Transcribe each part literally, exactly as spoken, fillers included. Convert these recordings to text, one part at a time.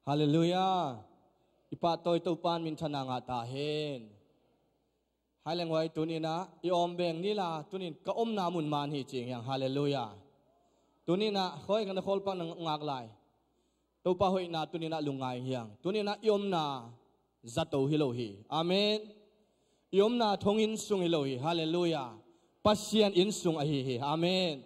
Halleluiah. I pahtawi Topan minthanna ngah ta hen. Hai leng huai tuninah i awm beng nila, tunin ka omna mun man hi cing hiang. Halleluiah. Tuninah khoi ka na kholpang na ngak lai. Topa hoihna tuninah lungngai hiang. Tuninah i omna zato hi lo hi. Amen. I omna thonginn sung hi lo hi. Halleluiah. Pasian inn sung ahi hi. Amen.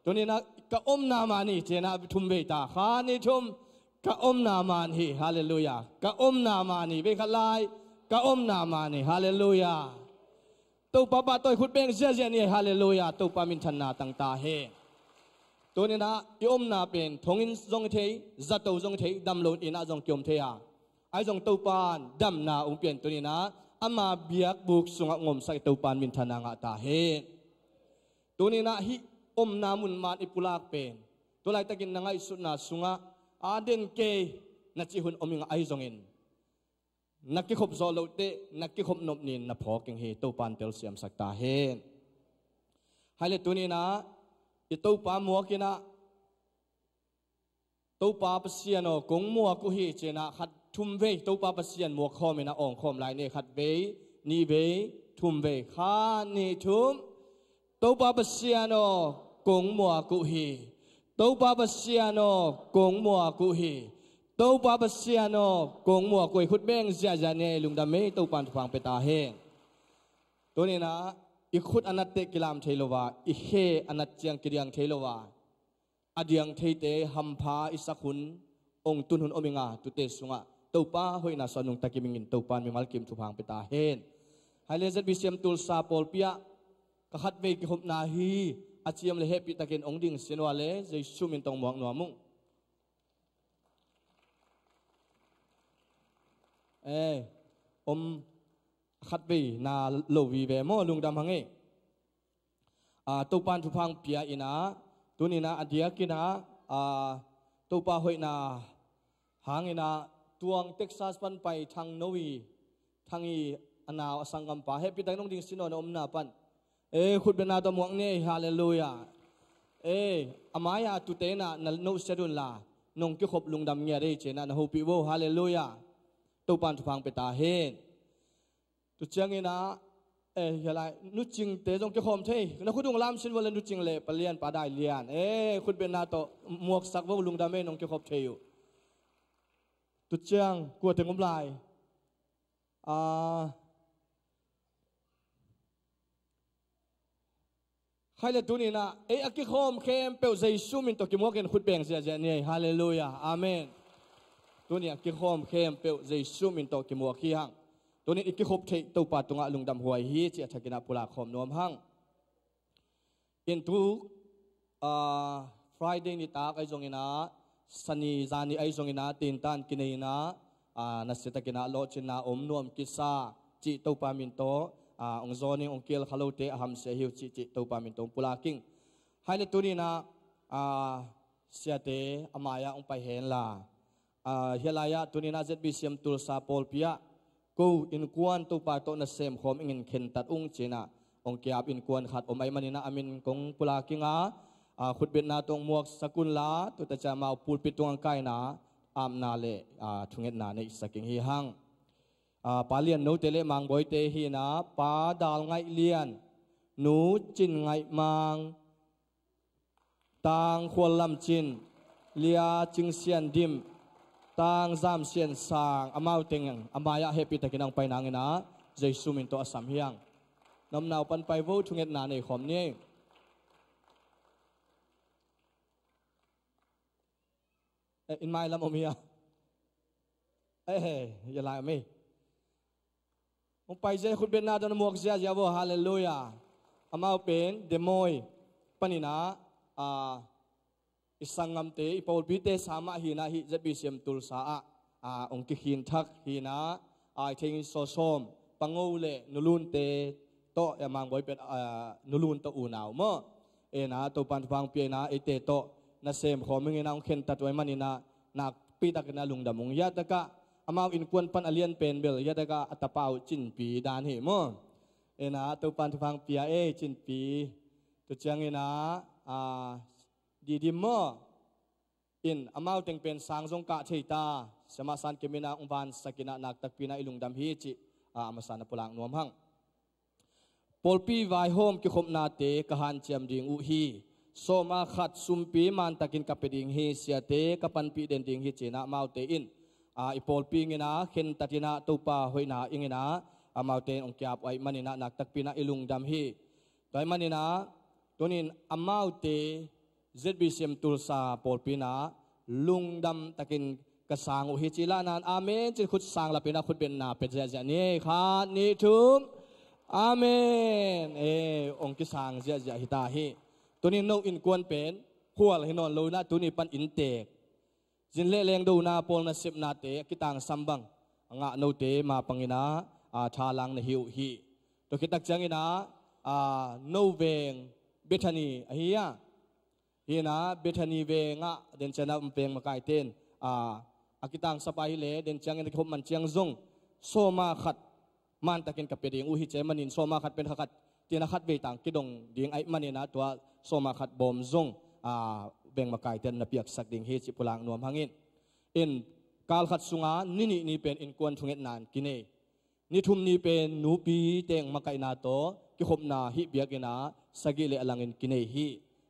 Tuninah ka omna man hi cinah thum vei ta. Kha ni thum. Ka omna man hi. Halleluiah. Ka omna man hi. Vei khat lai. Ka omna man hi. Halleluiah. Topa pahtawi khut beng ziazia ni. Halleluiah. Topa minthanna tang ta hen. Tuninah i omna pen thonginn zong hi thei, zato zong hi thei, damlo innah zong kiom thei a, ahi zong Topan damna ong pian tuninah ama biakbuk sungah ngomsak i Topan minthanna ngah ta hen. Tuninah hih omna mun man i pulak pen tulaitakin na ngaihsutna sungah a den kei na cih hun om ingah, ahi zongin na kikhop zawh lohteh na kikhop nop nin na phawk ing hi. Topan telsiamsak ta hen. Hai le tuninah i Topa muakinah Topa Pasian aw kong muak uh hi cinah khat thum vei Topa Pasian muak khawminah awng khawm lai ni. Khat vei, nih vei, thum vei. Kha ni thum. Topa Pasian aw kong muak uh hi. Topa Pasian aw kong muak uh hi. Topa Pasian aw kong muak uh hi. Khut beng ziazia ni. Lungdam ei. Topan thupha ong pia ta hen. Tuninah i khut a natteh kilam thei lo a, i khe a nat ciang kidiang thei lo a, a diang theite hampha i sak hun ong tun hun om inga, tute sungah Topa hoihna suah nungta kim ingin Topan mimal kim thupha ong pia ta hen. Hai le Z B C M Tulsa pawlpi ah ka khat vei kikhopna hi a ciam le hehpihtakin ong ding sin ua le Jesu min tawh muak nuam ung. Eh, om khat vei na lo vive maw, lungdam hang ei. Ah, Topan thupha ong pia inah, tuninah a diakinah, ah, Topa hoihna hanginah tuang Texas pan pai Thang No i, Thang i a nau a sanggampa hehpihtakin ong ding sin ua na omna pan. Eh, khutbetna tawh muak ni. Halleluiah. Eh, a mai-a tute inah na nohsiat unla nong kikhop lungdam ngiat ei cinah na hopih vo. Halleluiah. Topan thupha ong pia ta hen. Tu cianginah, eh, hia lai, Nu Cingte zong kikhawm thei. Na khut ung lam sin vo le Nu Cing le Pa Lian, Pa Dai Lian. Eh, khutbetna tawh muaksak vo, lungdam ei, nong kikhop thei uh. Tu ciang kua teng om lai. Ah, Khai le tuninah ei a kikhawm khempeuh Jesu min tawh kimuakin khut beng ziahziah ni ei. Halleluiah. Amen. Tuni a kikhawm khempeuh Jesu min tawh kimuak hi hang. Tunin i kikhop theih Topa tungah lungdam huai hi cih a thakinah pulak khawm nuam hang. In tu, ah, Friday nitak ahi zonginah, Sani zani ahi zonginah, tintan kineinah, ah, nasiatakinah lawhcinna om nuam kisa cih Topa min tawh, ah, ong zawning ong kial kha lote a hamsia hi uh cih, cih Topa min tawh ong pulak ing. Hai le tuninah, ah, siate a mai-ah ong pai henla. Ah, hia lai-ah tuninah Z B C M Tulsa pawlpi ah ko innkuan Topa tawh nasem khawm ingin khentat ung cinah ong kiap innkuan khat om ahi maninah a min kong pulak inga, ah, khutbetna tawh ong muaksak unla, tuta ciang amau pulpit tungah kaina, apna le, ah, thungetna neihsak ing hi hang. Ah, Pa Lian Note le Mang Bawite hinah, Pa Dal Ngaih Lian, Nu Cin Ngaih Mang, Tang Khual Lam Cin, Lia Cing Sian Dim, Tang Zam Sian Sang, amau teng a mai-ah hehpihtakin a ong pai nanginah Jesu min tawh a sam hi hang. Na omna uh pan pai vo, thungetna nei khawm ni. Eh, in mailam om hi a. Eh, hia lai om hi. Hong pai zia, khutbetna tawh na muak ziazia vo. Halleluiah. Amau pen Des Moines paninah, ah, i sanggamte, i pawlpite sa mah hinah, hih Z B C M Tulsa ah, ah, ong kikhin thak hinah, ah, i thei in sawsawm, Pa Ngo le Nu Lunte tawh, eh, Mang Bawi pen, ah, Nu Lun tawh unau maw. Enah Topan thupha ong pia inah eite tawh nasem khawm inginah ong khentat uh ahi maninah nakpitakinah lungdam ung. Hia takah amau innkuan pan a lian pen bel hia takah a tapa uh Cinpi dan hi maw. Enah Topan thupha ong pia ei Cinpi. Tu cianginah, ah, Didim maw. In amau teng pen sang zong kah thei ta, siamah San Kim in ah hong vansak in ah, naktakpi in ah i lungdam hi cih a masa na pulak nuam hang. Pawlpi vaihawm kikhopnate ka hanciam ding uh hi. Sawma khat sumpi mantakin ka pia ding hi. Siate ka panpih den ding hi, ci-in ah amaute in, a, i pawlpi in ah khentat in ah Topa hoihna ing in ah amaute in hong ki-ap uh ahih manin ah naktakpi in ah i lungdam hi. Tua ahih manin ah tuni-in amaute Z B C M Tulsa pawlpi in ah lungdam takin ka sang uh hi, ci-in ah, amen ci-in khut sang lap in ah khut bengna pia ziahziah ni. Khat, nih, thum. Amen. Eh, hong kisang ziahziah hi ta hi. Tuni-in no innkuan pen khual hi nawn lo in ah tuni pan inntek, zin le lengdona, pawl nasepnate a kitangsam bang a ngah note mapang in ah, a, thalang na hi uh hi. Tua khit tak ciangin ah, a, no veng Bethany ahi a, hi in ah Bethany veng ah den ciang ah veng makaite in, a, a kitangsap a hi leh den ciangin a kikhop man ciang zong sawma khat mantakin ka pia ding uh hi, ci ahih manin sawma khat pen kha khat, ci-in ah khatvei tang kidong ding ahih manin ah tua sawma khat bawm zong, a, veng makaite in na piaksak ding hi cih pulak nuam hang in. In kal khat sungah ni nih ni pen innkuan thungetna in kinei. Ni thum ni pen nupi teng makaihna tawh kikhopna hih biakinn ah sagih le a langin kinei hi.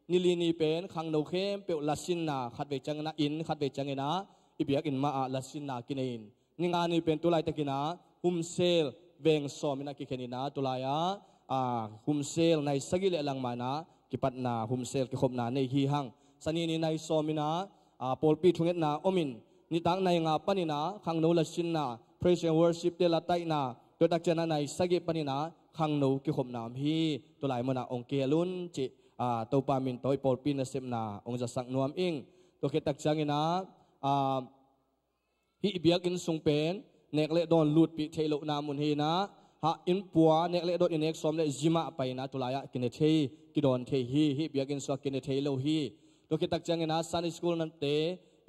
Ni li ni pen khangno khempeuh lasinna, khatvei ciangin ah inn, khatvei ciangin ah i biakinn mah ah lasinna kinei in, ni nga ni pen tu laitakin ah humsel veng sawm in ah kikhen in ah tu lai-ah, a, humsel nai sagih le a lang mah in ah kipatna humsel kikhopna nei hi hang. Sani ni nai sawm in ah, a, pawlpi thungetna om in, nitak nai nga panin ah khangno lasinna, praise and worship te lataihna, tua tak ciang ah nai sagih panin ah khangno kikhopna om hi. Tu lai mun ah hong kihel un cih, a, Topa min tawh i pawlpi nasepna hong zasak nuam ing. Tua khit tak ciangin ah, a, hih biakinn sung pen nek le dawn lutpih theih lohna mun hi in ah, hah, inn pua nek le dawn i nek sawm le zimah pai in ah tu lai-ah kine thei, kidawn thei hi. Hih biakinn sungah kine thei lo hi. Tua khit tak ciangin ah Sunday school nate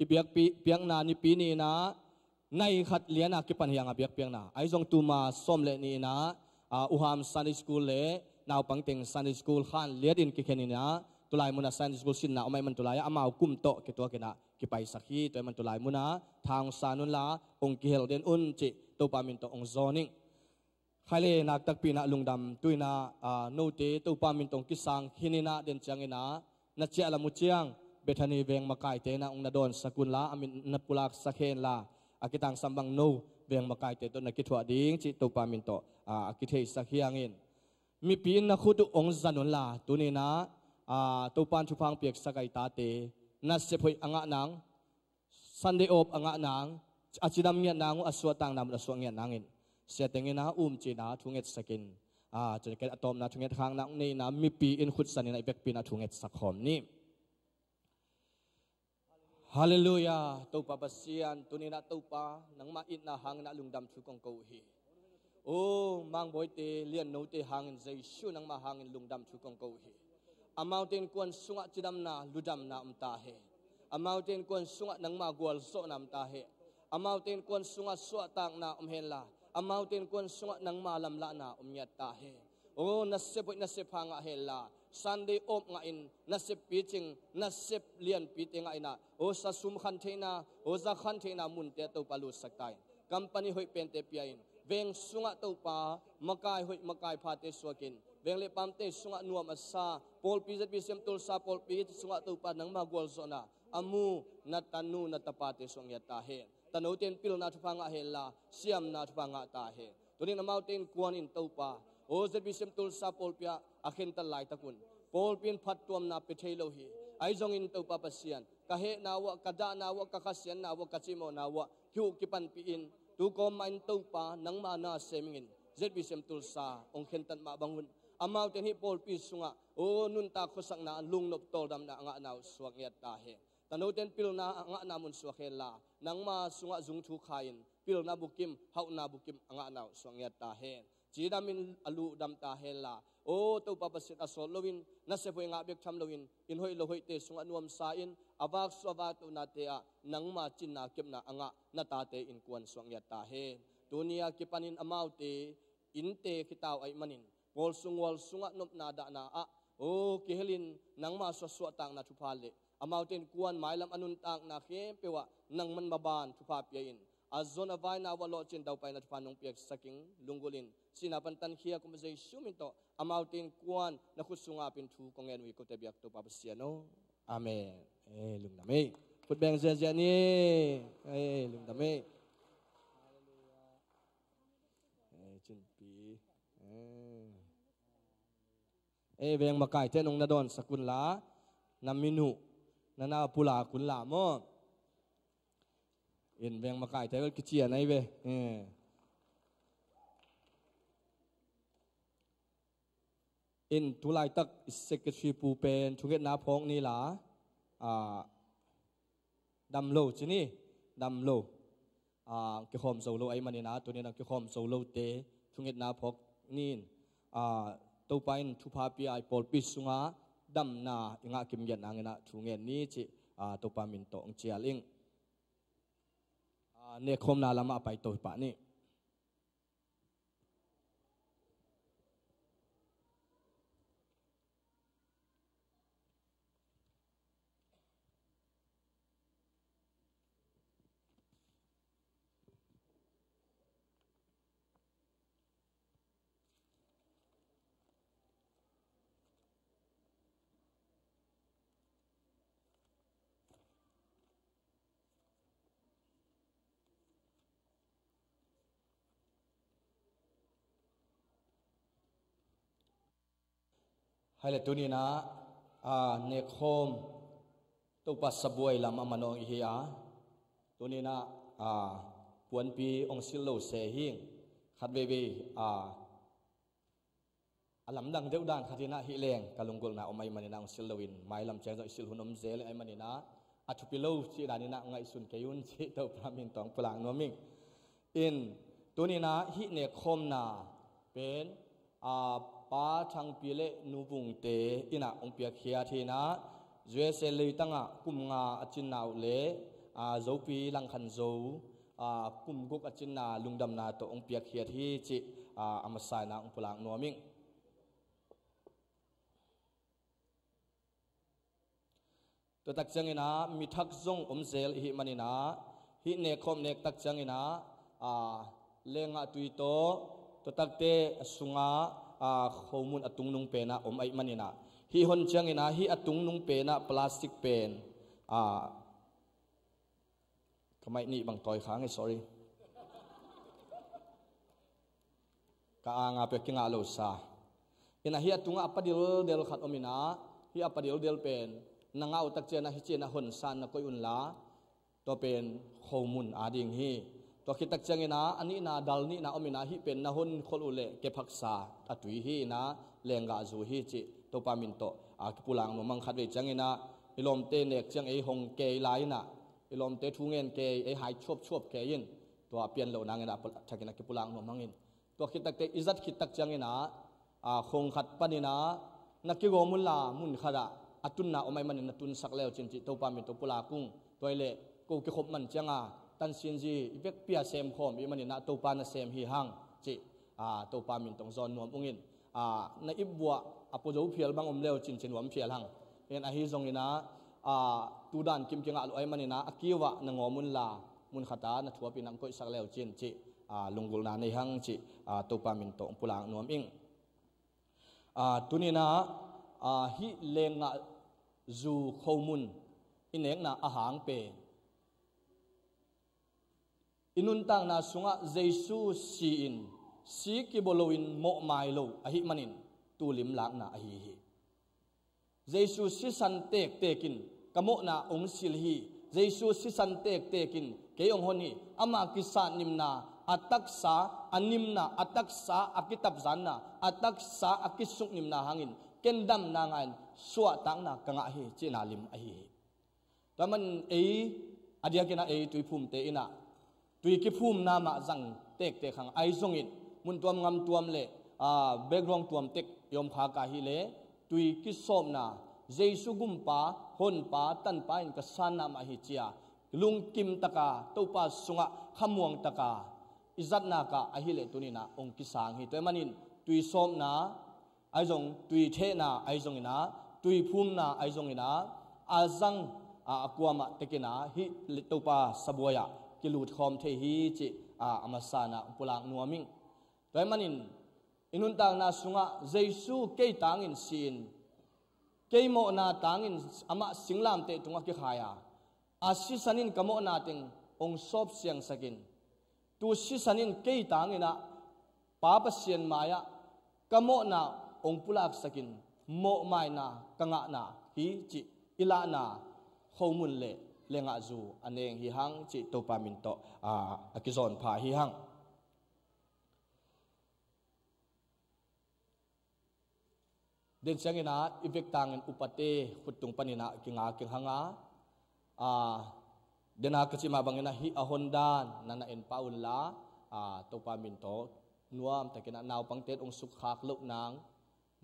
i biakpi, piakna nipi ni in ah nai khat lian a kipan hi hang a biakpiakna. Ahi zong tuma sawm le nih in ah, a, uham Sunday school le naupang teng Sunday school khan liat in kikhen in ah tu lai mun ah Sunday school sinna om ahih man tu lai-ah amau kum tawh kituak in ah kipaisak hi. Tua ahih man tu lai mun ah tha hong san un la, hong kihel den un cih Topa min tawh hong zawn ing. Khai le, naktakpi in ah lungdam. Tu in ah, a, note Topa min tawh hong kisang khin in ah den ciangin ah na ciah lam uh ciang Bethany veng makaite in ah hong na dawnsak un la, a min na pulaksak hen la, a kitangsam bang no veng makaite tawh na kithuah ding cih Topa min tawh, a, a kitheisak hi hang in. Mipi in na khut uh hong zan un la, tuni in ah, a, Topa in thupha hong piaksak a, i tate nasep hoih a ngah nang, Sunday off a ngah nang, a cidam ngiat nang uh, a suahtak nang uh a suah ngiat nangin, sia teng in ah um ci-in ah thu ngetsak in, a, cun a tawpna thungetkhakna hong nei in ah mipi in khut zan in ah i vekpi in ah thu ngetsak khawm ni. Halleluiah. Topa Pasian, tuni in ah Topa, nangmah itna hangin ah lungdam thu kong ko uh hi. O, mangbawite, liannote hangin, Jesu nangmah hangin lungdam thu kong ko uh hi. Amaute innkuan sungah cidamna, ludamna om ta hen. Amaute innkuan sungah nangma gualzawhna om ta hen. Amaute innkuan sungah suahtakna om hen la, amaute innkuan sungah nangma lamlahna om ngiat ta hen. O, nasep hoih nasep pha ngah hen la, Sunday off ngah in, nasep picing, nasep lianpite ngah in ah, o, sa sum khan theihna, o, za khan theihna munte ah Topa lutsak ta in, company hoih pente pia in, veng sungah Topa makai hoih makai phate suak in, veng le pamte sungah nuam a sa pawlpi, Z B C M Tulsa pawlpi sungah Topa nangma gualzawhna a mu na tanu na tapate suak ngiat ta hen. Tanote in pilna thupha ngah hen la, siamna thupha ngah ta hen. Tuni in amaute innkuan in Topa, o, Z B C M Tulsa pawlpi ah a khentat laitak un pawlpi in phattuamna pia thei lo hi. Ahi zongin Topa Pasian, ka hehna uh ah, ka dahna uh ah, ka khasiatna uh ah, ka cimawhna uh ah kihuh kipanpih in, tu kawm mah in Topa nangma na sem ing in, Z B C M Tulsa hong khentat mah bang un amaute in hih pawlpi sungah, o, nuntak khuasakna, lungnop tawldamna a ngahna uh suak ngiat ta hen. Tanote in pilna a ngahna mun suak hen la, nangma sungah zung thu kha in, pilna bukim, hauhna bukim a ngahna uh suak ngiat ta hen. Cidam in a luhdam ta hen la, o, Topa Pasian, a sawt loin, nasep hoih ngah bek tham loin, inn hoih lo hoihte sungah nuamsa in, a vaksuah vaktohnate ah nangma cinna kepna a ngah na tate innkuan suak ngiat ta hen. Tuni a kipanin amaute innte khitau ahih manin, pawl sung, gual sungah nopna dahna ah O kihelin nangmah suahsuahtakna thupha le amaute in kuan mailam a nuntakna khempeuh ah nangman maban thupha pia in, a zon a vaina uh a lawhcin Topa in a thupha nong piaksak ing. Lunggulh in sihna pan tankhia kum Jesu min tawh amaute in kuan na khut sungah pin thu kong ngen uh hi, kote biak Topa Pasian aw. Amen. Eh, lungdam ei. Khut beng ziahziah ni. Eh, lungdam ei. Eh, chinpi. Eh. Eh, veng makaite nong na dawnsak un la, na min uh na na pulak un la maw. In veng makaite bel kician ahi ve. Eh. In tulaitak i secretary pu pen thungetna phawk ni la, ah, dam lo ci ni, dam lo. Ah, kikhawm zo lo ahih manin ah, tuni in ah kikhawm zo lote thungetna phawk ni in, ah, Topa in thupha pia i pawlpi sungah damna i ngah kim giat nangin ah thu ngen ni cih, ah, Topa min tawh hong cial ing. Ah, nekkhawmna lamah a paito hi pah ni. Hai le tuni in ah, ah, nekkhawm Topa sabuai lam a manawng i hi a, tuni in ah, ah, puanpi hong silh lo se hi. Khat veivei, ah, a lamdang deuh dan khat in ah hih leng ka lunggulhna om ahih manin ah hong silh loin mailam ciang zong i silh hun om zel ahih manin ah a thupi lo cih dan in ah ngaihsun kei un cih Topa min tawh hong pulak nuam ing. In tuni in ah hih nekkhawmna pen, a, Pa Thangpi le Nu Vungte in ah hong piakkhiat hi in ah, U S A leitangah kum nga a cinna uh le, a, Zopi Langkhan Zo, a, kum guk a cinna lungdamna tawh hong piakkhiat hi cih, a, a masa in ah hong pulak nuam ing. Tua tak ciangin ah mi thak zong om zel i hih manin ah, hih nekkhawm nek tak ciangin ah, a, lenggah tui tawh tua takte sungah, a, khomun a tungnung pen ah om ahih manin ah, hih hon ciangin ah hih a tungnung pen ah plastic pen, a, ka mic nih bang tawi kha nge, sorry. Ka anga pia kingah lo sa. Ina hih a tungah a pa dildel khat om ina, hih a pa dildel pen na ngah uh tak ciangin ah hih ciangin ah hon san na koih un la, tua pen khomun a ding hi. Tua khit tak ciangin ah a nihna dal nihna om ina, hih pen na hon kholh uh leh kephaksa a tui hi ina, lenggah zu hi cih Topa min tawh, a, kipulak nuam ing. Khat vei ciangin ah i lawmte nek ciang ei hong kei lai ina, i lawmte thu ngen kei, ei hai chuapchuap kei in, tua pian loh nangin ah a thakin ah kipulak nuam ing. Tua khit takte i zat khit tak ciangin ah, a, khong khat panin ah na kigawm un la, mun khat ah a tunna om ahih manin na tunsak leu cin cih Topa min tawh pulak ung. Tua hi leh ko kikhop man ciang a tansin zi i vekpi a semkhawm i hih manin ah Topa nasem hi hang cih, a, Topa min tawh hong zawn nuam ung in. A, na ipbuah a pua zo phial bang om leu cin cih nuam phial hang. Ken ahi zongin ah, a, tu dan kim kingah lo ahih manin ah a kiu ah na ngawm un la, mun khat ah na thuap in ah hong koihsak leu cin cih, a, lunggulhna nei hang cih, a, Topa min tawh hong pulak nuam ing. A, tuni in ah, a, hih lenggah zu khomun i nekna a hang pen i nuntakna sungah Jesu si-in, si kibua loin mawhmai lo ahih manin tulim lakna ahi hi. Jesu sisan tektek in ka mawhna hong silh hi. Jesu sisan tektek in kei hong hon hi. Ama kisatnimna, a taksa a nimna, a taksa a kitapzanna, a taksa a kisuknimna hangin ken damna ngah in suahtakna ka ngah hi, cihna lim ahi hi. Tua manin ei, a diakin ah ei tuiphumte in ah tui kiphumna mah zang tektek hang ahi zongin mun tuam ngam tuam le, a, background tuam tek i om khak a hi leh tui kisawpna, Jesu gumpa, honpa, tanpa in ka sanna mah hi ci a lungkim taka Topa sungah khamuang taka i zatna ka ahi leh tuni in ah hong kisang hi. Tua ahih manin tui sawpna, ahi zong, tui thehna ahi zongin ah, tui phumna ahi zongin ah, a zang a, a kuamah tekin ah hih Topa sabuai ah kilut khawm thei hi cih a, a masa in ah pulak nuam ing. Tua ahih manin i nuntakna sungah Jesu kei tangin si-in, kei mawhna tangin amah singlamteh tungah kikhai a, a sisan in ka mawhna teng hong sawp siangsak in, tu sisan in kei tangin ah Pa Pasian mai-ah ka mawhna hong pulaksak in, mawhmaina ka ngahna hi cih i lahna khomun le lengahzu a neng hi hang cih Topa min tawh a, a kizawn pha hi hang. Den ciangin ah i vek tangin upate khuttung panin ah kinga keng hang a, a, den a ka cih mah bangin ah hih a hon dan na na en pah unla, a, Topa min tawh nuamtakin ah naupangte in hong sukkhak loh nang,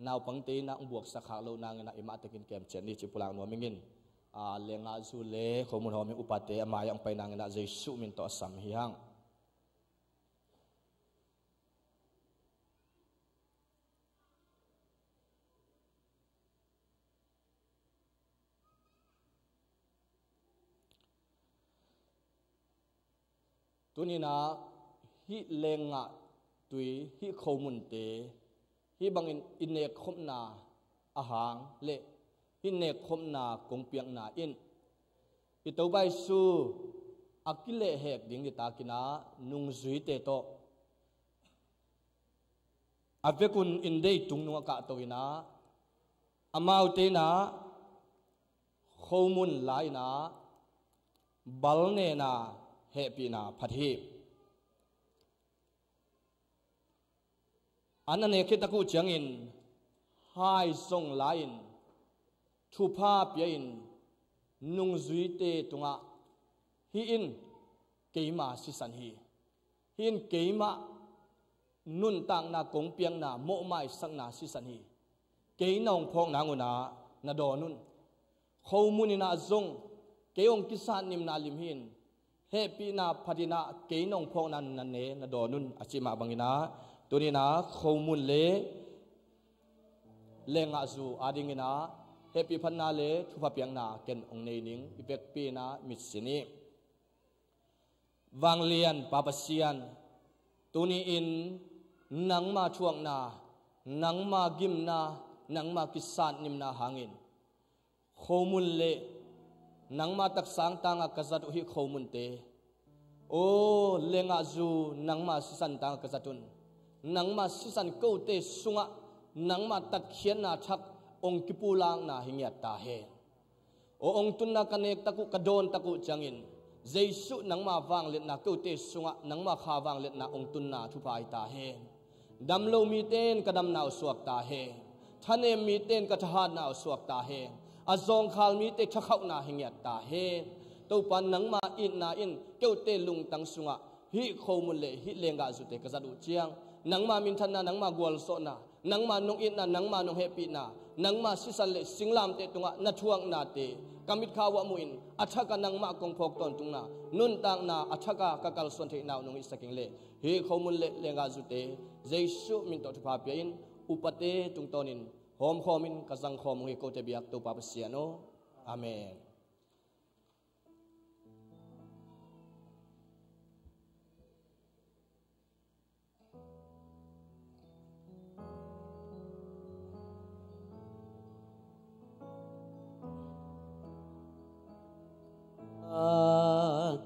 naupangte in ah hong buaksak khak loh nangin ah i mah tekin kem ciat ni cih pulak nuam ing in, a, lengahzu le khomun hawming upate a mai-ah hong pai nangin ah Jesu min tawh a sam hi hang. Tuni-in ah hih lenggah tui, hih khomunte, hih bangin i nekkhopna a hang le hih nekkhopna kong piakna in i Topa Jesu a kilehhek ding nitakin ah nungzuite tawh a vekun in deitung nungah kahto in ah, amaute in ah khomun la-in ah bal nen a hehpihna phat hi. An a nek khit tak uh ciangin hai zong la-in thupha pia-in nungzuite tungah, "Hih in keima sisan hi. Hih in keima nuntakna kong piakna, mawhmaisakna sisan hi. Kei nong phawk nang un ah na dawn un. Khomun in ah zong kei hong kisatnimna lim hi-in, hehpihna phat in ah kei nong phawk nang un na ne na dawn un," a cih mah bangin ah, tuni-in ah khomun le lenggahzu adingin ah hehpih phatna le thupha piakna ken hong nei ning i vekpi-in ah mitsi ni. Vanglian Pa Pasian, tuni-in nangma thuakna, nangma gimna, nangma kisatnimna hangin khomun le nangma taksang tangah ka zat uh hih khomunte, aw lenggahzu, nangma sisan tangah ka zat un. Nangma sisan kote sungah nangma tatkhiatna thak hong kipulakna hi ngiat ta hen. Aw hong tunna ka nek tak uh, ka dawn tak uh ciangin Jesu nangma vangliatna kote sungah, nangma kha vangliatna hong tunna thupha hi ta hen. Dam lo mite in ka damna uh suak ta hen. Thanem mite in ka thahatna uh suak ta hen. A zawngkhal mite thakhauhna hi ngiat ta hen. Topa, nangma itna in kote lungtang sungah hih khomun le hih lenggahzute ka zat uh ciang, nangma minthanna, nangma gualzawhna, nangma nong itna, nangma nong hehpihna, nangma sisan le singlamteh tungah na thuaknate ka mitkha uah muhin, a thakah nangmah kong phawk tawntungna, nuntakna a thakah ka kalsuan theihna uh nong hihsak ing le, hih khomun le lenggahzute Jesu min tawh thupha pia-in, upate tungtawnin hawmkhawmin ka zangkhawm uh hi, kote biak Topa Pasian aw. Amen.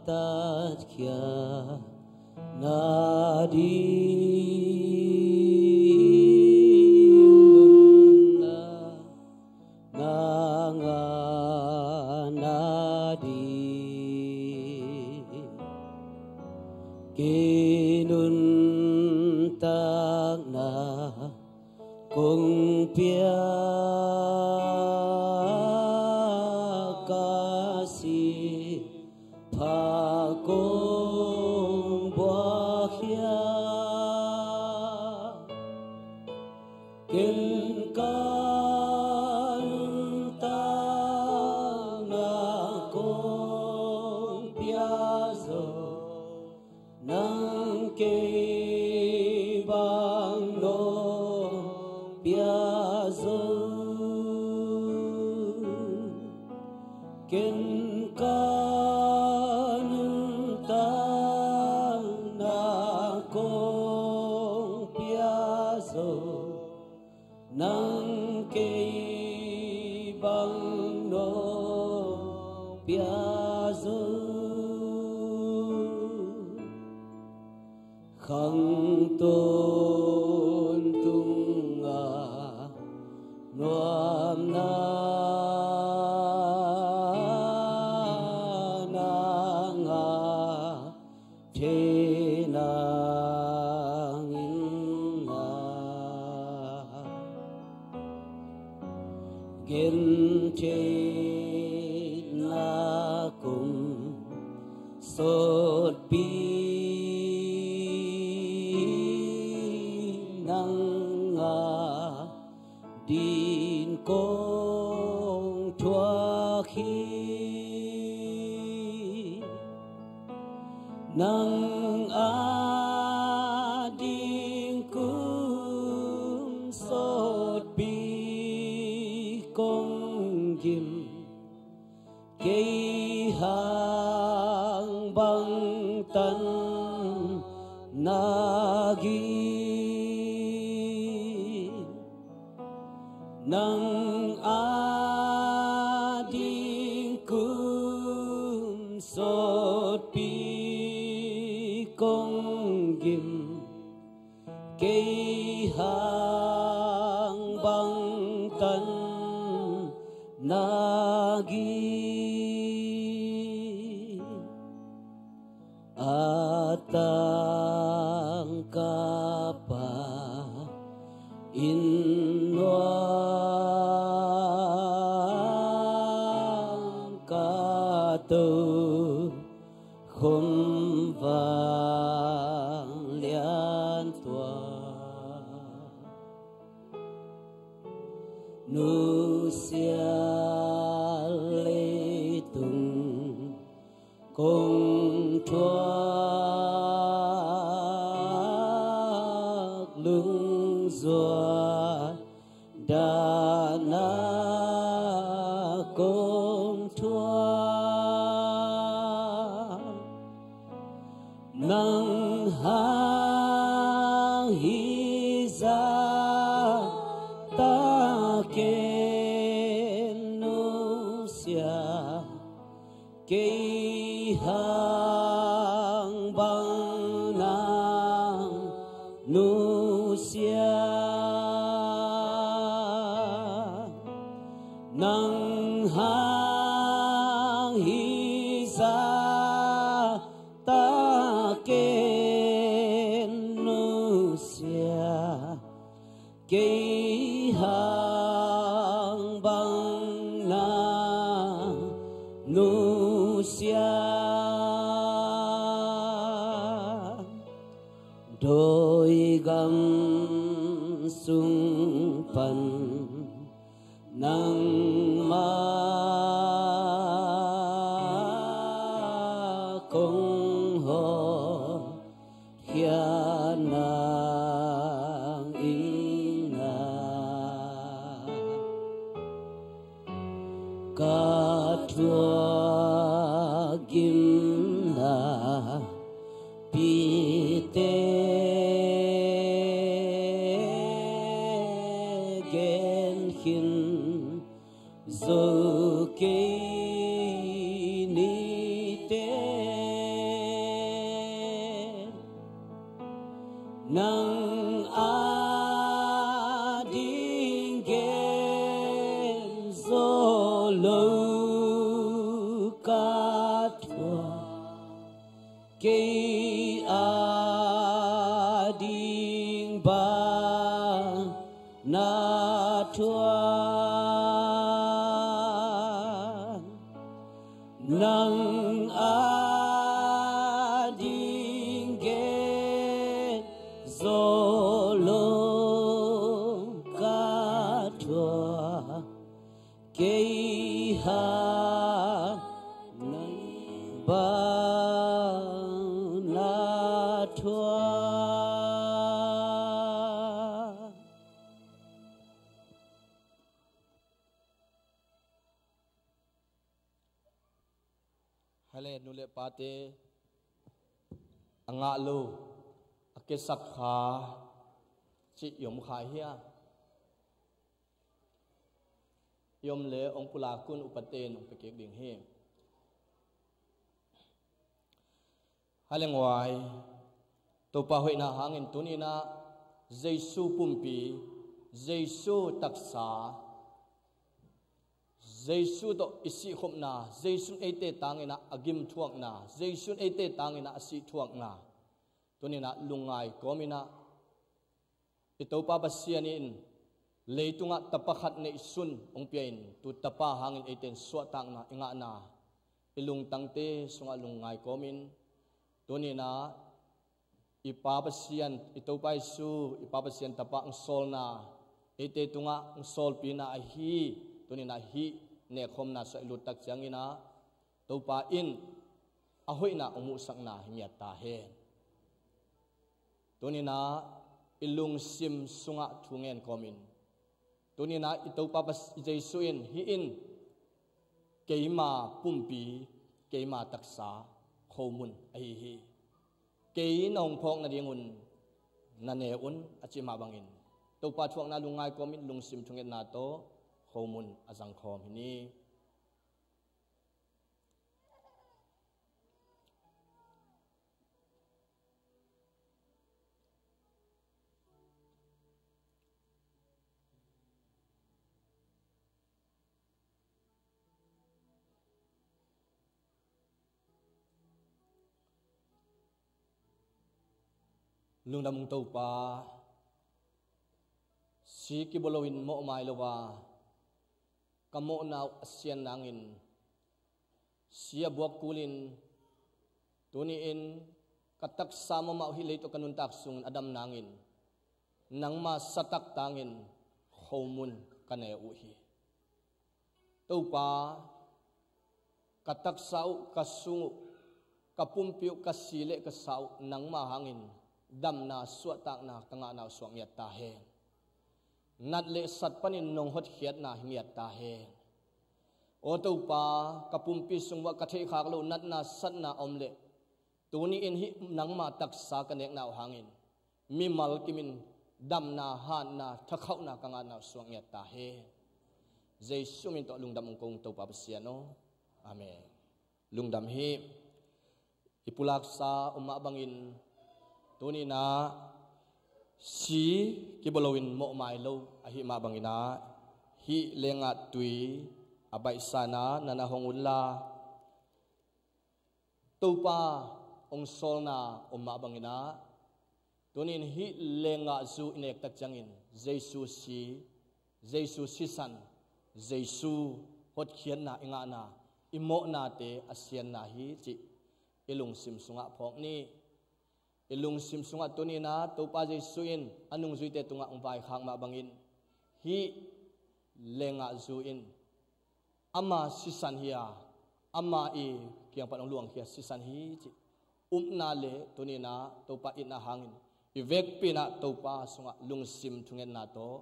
Tatkhia nading nunna nanga nading kinuntakna kong piak ka si pha kong buak hiam? Ken ka nuntak Ken ka nuntakna kong pia zo, nang kei bang nong pia zo. Khang tawntung a nuamna nang a thei nang in a, gentheihna kum sawtpi nang a ding kong thuak hi. Nang a ding kum sawtpi kong gim, kei hang bangtan na gim. Nang a ding kum sawtpi kong gim, kei hang bangtan na gim. A tangkapa in nuam ka to khum vang lian tua, nusia leitung kong thuak, lungzuat dahna kong thuak. Nang hang hi zahtakin nusia, kei hang bang nang nusia. Nang hang hi zahtakin nusia, kei hang bang nang nusia. Dawi gam sung pan nangmah kong hawlkhia nang in a, ka thuak gimna pite gen khin zo kei ni teh. Nang ading gen zo lo ka thuak, kei ading bang na thuak. Nang ading gen zo lo ka thuak, kei hang bang na thuak. Hale, nu le pate a ngah lo, a kesak kha cih i om kha hia? I om le ong pulak un, upate in ong pia kik ding hi. Hale nguai, Topa hoihna hangin tuni-in ah Jesu pumpi, Jesu taksa, Jesu tawh i sihkhopna, Jesu in eite tangin ah a gimthuakna, Jesu in eite tangin ah a sihthuakna, tuni-in ah lungngai kawmin ah i Topa Pasian in leitungah tapa khat neihsun hong pia in, tu tapa hangin eite in suahtakna i ngahna, i lungtangte sungah lungngai kawmin, tuni-in ah i Pa Pasian, i Topa Jesu, i Pa Pasian Tapa hong sawlna, eite tungah hong sawlpina ahi, tuni-in ah hih nekkhawmna sungah i lut tak ciangin ah Topa in a hoihna hong muhsakna hi ngiat ta hen. Tuni-in ah i lungsim sungah thu ngen kawmin, tuni-in ah i Topa Pas-, Jesu in, "Hih in keima pumpi, keima taksa, khomun ahi hi. Kei na hong phawk nadingun na ne un," a cih mah bangin, Topa thuakna lungngai kawmin lungsim thungetna tawh khomun a zangkhawm hi ni. Lungdam ung Topa, si kibaw loin mawhmai lo a, ka mawhna uh a sian nangin, si a buak kulin, tuni-in ka taksa mahmah uh hih leitungah ka nuntak sungin a dam nangin, nangma satak tangin khomun ka ne uh hi. Topa, ka taksa uh, ka sung uh, ka pumpi uh, ka si le ka sa uh, nangma hangin damna, suahtakna ka ngahna uh suak ngiat ta hen. Nat le sat panin nong hotkhiatna hi ngiat ta hen. Aw Topa, ka pumpi sung uah ka theihkhak loh natna, satna om leh, tuni-in hih nangma taksa ka nekna uh hangin mimal kimin damna, hatna, thakhauhna ka ngahna uh suak ngiat ta hen. Jesu min tawh lungdam ung kong Topa Pasian aw. Amen. Lungdam hi. I pulaksa om mah bangin, tuni-in ah si kibaw loin mawhmai lo ahih mah bangin ah, hih lengah tui a baihsa-in ah na na hong unla, Topa hong sawlna om mah bangin ah, tuni-in hih lengah zu i nek tak ciangin Jesu si, Jesu sisan, Jesu hotkhiatna i ngahna, i mawhnate a sianna hi cih i lungsim sungah phawk ni. I lungsim sungah tuni-in ah Topa Jesu in a nungzuite tungah hong vaikhak mah bangin, hih lengah zu in ama sisan hi a, ama i kiang pan hong luangkhia sisan hi cih upna le tuni-in ah Topa itna hangin i vekpi-in ah Topa sungah lungsim thungetna tawh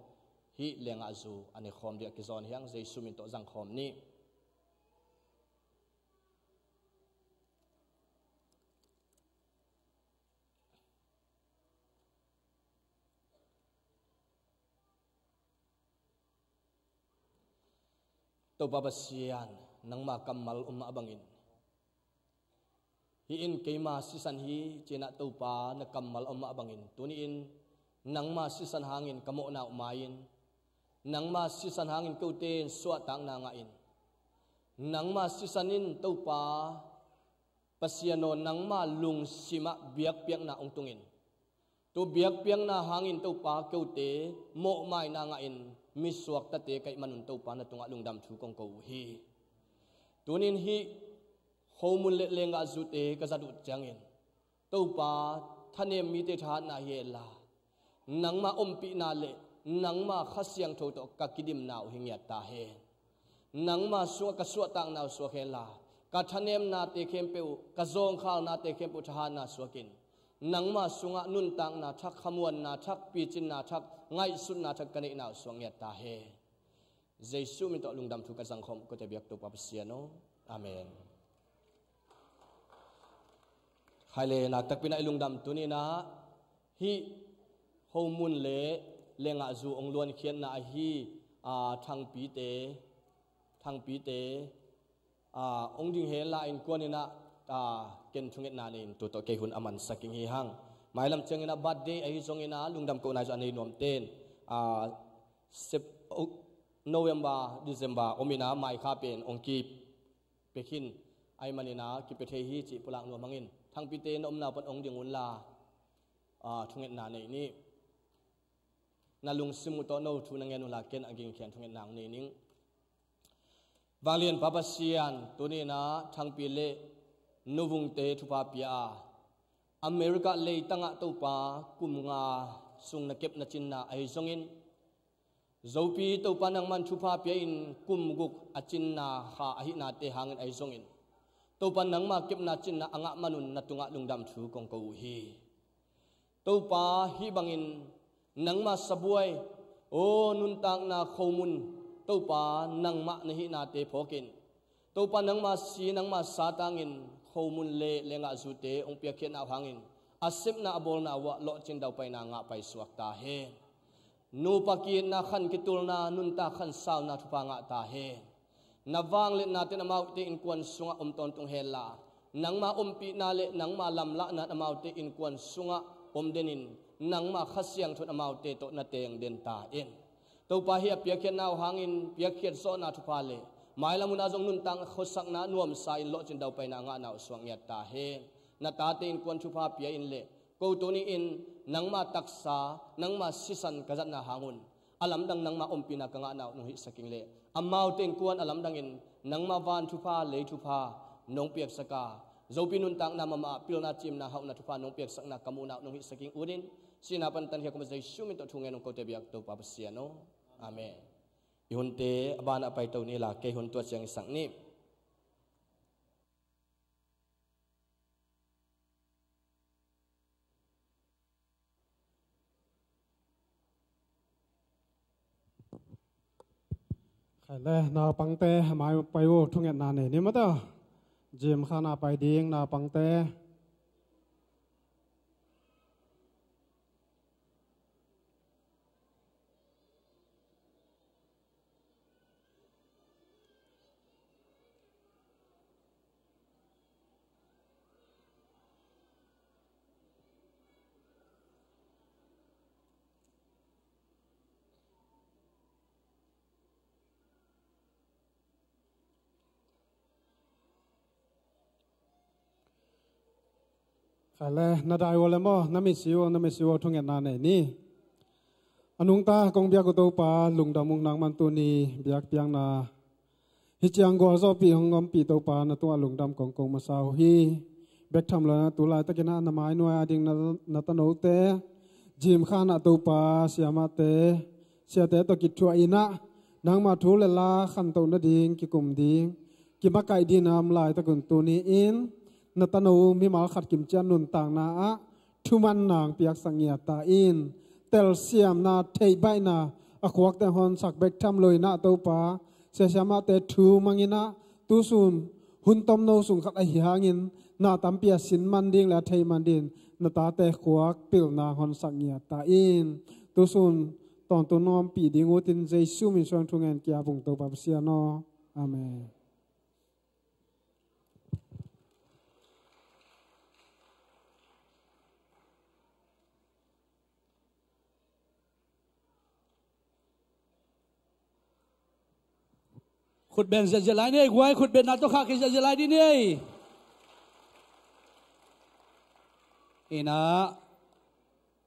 hih lengah zu a nekhawm ding a kizawn hi hang. Jesu min tawh zangkhawm ni. Topa Pasian, nangma kammal om mah bangin, hih in keima sisan hi ci-in ah Topa na kammal om mah bangin, tuni-in nangma sisan hangin ka mawhna uh mai-in, nangma sisan hangin kote in suahtakna ngah in, nangma sisan in Topa Pasian aw, nangma lungsimah biakpiakna hong tungin, tu biakpiakna hangin Topa kote mawhmaina ngahin misuaktate ka hih manun Topa na tungah lungdam thu kong ko uh hi. Tunin hih khomun le lenggahzute ka zat uh ciangin, Topa, thanem mite thahatna hi henla, nangma ompihna le nangma Kha Siangtho tawh ka kidimna uh hi ngiat ta hen. Nangma sungah ka suahtakna uh suak henla, ka thanemnate khempeuh, ka zawngkhalnate khempeuh thahatna suakin, nangma sungah nuntakna thak, khamuanna thak, picinna thak, ngaihsutna thak ka neihna uh suak ngiat ta hen. Jesuh min tawh lungdam thu ka zangkhawm, kote biak Topa Pasian aw. Amen. Khai le, naktakpi in ah i lungdam tuni in ah hih homun le lengah zu hong luankhiatna ahi, aa, Thangpite, Thangpite, aa, hong ding hen la, innkuan in ah, aa, ken thungetna nei in tu tawh kei hun a mansak ing hi hang. Mailam ciangin ah birthday ahi zongin ah lungdam kohna zong a nei nuamte in, aa, Sep-, November, December om in ah mai kha pen hong kipia khin ahih manin ah kipia thei hi cih pulak nuam hangin, Thangpite na omna pan hong ding un la, aa, thungetna nei ni. Na lungsim uh tawh no thu na ngen uh la, ken a gingkhian thungetna hong nei ning. Vanglianpa Pasian, tuni in ah Thangpi le Nu Vungte thupha pia a, America leitangah Topa kum nga sung na kepna cinna ahi zongin, Zopi Topa nangman thupha pia in kum guk a cinna kha ahihnate hangin ahi zongin, Topa nangma kepna cinna a ngah manun na tungah lungdam thu kong ko uh hi. Topa, hih bangin nangma sabuai, aw nuntakna khomun, Topa nangmah na hihnate phawkin, Topa nangma si nangma sa tangin khomun le lengah zute hong piakkhiatna uh hangin a sepna a bawlna uh ah lawhcin daupaina ngah paisuak ta hen. Nupa ki-itna, khan kitulna, nuntak khansauna thupha ngah ta hen. Na vangliatna ten amaute innkuan sungah om tawntung hen la, nangma ompihna le nangma lamlahna in amaute innkuan sungah om den in, nangma Kha Siangtho in amaute tawh na teng den ta in. Topa, hih a piakkhiatna uh hangin piakkhiat zawhna thupha le mailam hun ah zong nuntak khuasakna nuamsa in lawhcin daupaina a ngahna uh suak ngiat ta hen. Na tate innkuan thupha pia in le ko tuni in nangma taksa, nangma sisan ka zatna hang un a lamdang nangma ompihna ka ngahna uh nong hihsak ing le, amaute innkuan a lamdangin nangma van thupha, lei thupha nong piaksak a, Zopi nuntakna mahmah, pilna, ciimna, hauhna thupha nong piaksakna ka muhna uh nong hihsak ing. Ut in, sihna pan tankhia kum a Jesu min tawh thu ngen ung, kote biak Topa Pasian aw. Amen. I hunte a banah paito ni la, kei hun tua ciang i sak ni. Khai le, naupangte a mai pai uh, thungetna nei ni maw ta. Gym khan a pai ding naupangte. Khai le, na dai uh le maw, na mitsi uh, na mitsi uh thungetna nei ni. A nungta kong biak uh Topa, lungdam ung, nangman tuni biakpiakna hih ciang gualzawhpih hong ompih Topa, na tungah lungdam kong ko masa uh hi. Bek tham lo in ah tu laitakin ah na mai nuai a ding na, na tanote gym khan ah Topa, siamahte, siate tawh kithuah in ah nangma thu le la khantoh nading, kikum ding, kimakaih ding a om laitak un tuni in na tano mimal khat kimciat nuntakna ah thuman nang piaksak ngiat ta in. Telsiamna, theihbaihna a khuakte hong honsak bek tham lo in ah Topa, sia siamahte thu mang in ah tusun hun tomno sung khat ahi hangin na tampi a sin man ding le a thei man ding na tate khuak pilna hong honsak ngiat ta in. Tusun tawntung nong ompih ding ut in Jesu min suang thu ngen ki-ap ung Topa Pasian aw. Amen. Khutben ziahziah lai ni ei, guai, khutbenna tawh khahkhia ziahziah lai dih ni ei. Hi in ah,